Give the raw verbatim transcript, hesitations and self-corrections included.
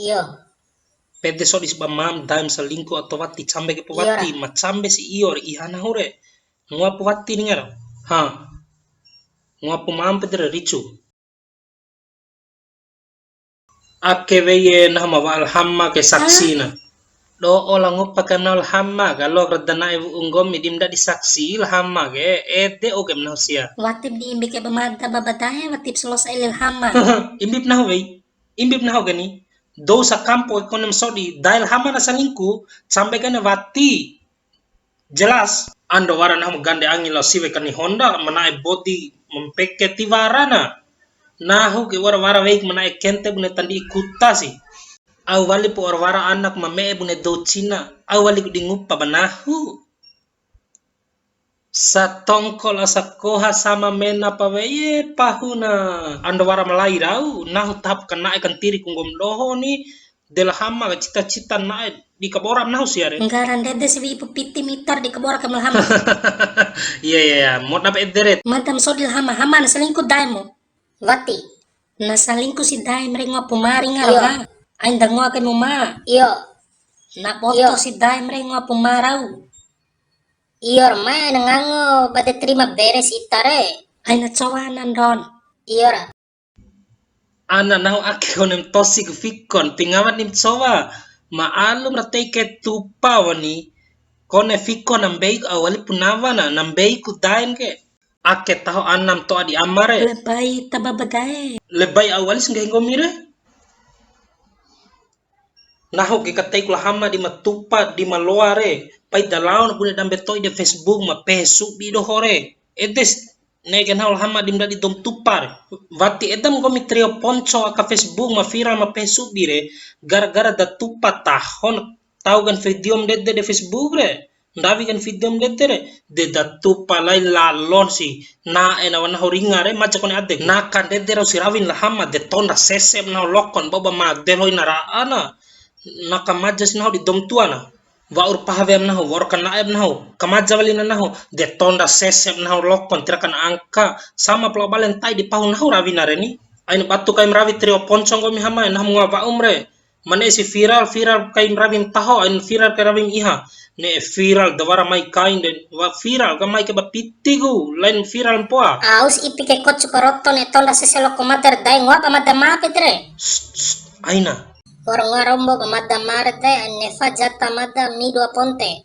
Iyo. Pede sodi si ba mam daim selingkuh atau wati, cambe ke pu wati, ma cambe si iyo re, iha nahu re. Ngoa pu wati ni ngara. Ha. Ngoa pu mam pede re ricu. Ake wei e nahu ma wa'a la Hama ke saksi na. Do'o la ngupa ka nahu la Hama ka, loa ra da na'e wu'u nggomi di ma ndadi saksi la Hama ke, ede oke ma nahu sia. Watip di imbi ke ba mada baba dae, watip selosa ele la Hama. Imbip nahu wei. Imbip nahu ke ni. Dou sakampo ke kone ma sodi, dae la Hama na salingku, cambe kaina wati. Jelas, ando wara nahu ma gande angi lao siwe kani Honda, ma na'e bodi, ma mpeke tiwara na. Nahu ke wara-wara wei ma na'e kente bune tandi'i kuta si. Au wali pu wara-wara anak ma me'e bune dou Cina, au wali ku di ngupa ba nahu. Satongko la sakoha sama mena pa wei, e, pahuna. Ando wara ma lai rau, nahu tahap ka na'e kantiri ku nggomi doho ni, de la Hama ka cita-cita na'e di kabora nahu sia re. Nggara ndede si wi'i pu piti mitar di kabora ke ma la Hama. Iya, iya, iya. Moda pa ede re. Mada ma sodi la Hama, Hama na selingkuh dae mu. Wati. Na selingkuh si dae mu re ngoa pu ma ringa ro ha. Ain da ngoa ke mu ma. Iyo. Na boto si dae mu re ngoa pu ma rau. Iyo ra, mai na ngango bade terima beres ita re. Aina cowa na ndon. Iyo ra. Ana nahu ake kone ma tosi ku fikon, pingawan ni ma cowa. Ma alum ra tei ke tupa wani. Kone fikon na mbei ku au wali pu nawa na, na mbei ku daen ke. Ake taho ana ma to'a di ama re. Lebai ta baba dae. Lebai au wali si nggahi nggomi re. Nahu ke katei ku la Hama di ma tupa, di ma loa re, pai da laon bune dambe to'i de Facebook ma pehe subi doho re. Edes, ne'e ke nahu la Hama di ma ndadi dou ma tupa re. Wati edam nggomi trio ponco aka Facebook ma viral ma pehe subi re, gara-gara da tupa tahon tau kan video ma ndede de Facebook re. Ndawi kan video ma ndede re, de da tupa lai lalon si, na'e na wa'u nahu ringa re, maja kone ade. Naka ndede rau si rawin la Hama, de tonda sese ba nahu lokon, bau ba made loi na ra'a na. Naka maja si nahu di dou ma tua na. Wa'ur paha wea ba nahu, wa'ur kana'e ba nahu, kamaja wali na nahu, de tonda sese ba nahu lokon, tira kan angka, sama pala bale ntai di pahu nahu rawi na re ni. Aina batu kaim rawi trio ponco nggomi Hama, nahu ma ngoa wa'um re. Ma ne'e si viral, viral kai ma rawi ma taho, ain viral kai rawi ma iha. Ne'e viral da wara mai kain de, wa viral ka mai ke ba piti ku, lain viral mpoa. Aus ipi ke kocu karoto ne'e tonda sese loko mada re dae, ngoa ba mada ma pede re. Sst, sst, aina. Wa'ur ngoa rombo ba mada ma re dae, nefa jata mada mi dua ponte.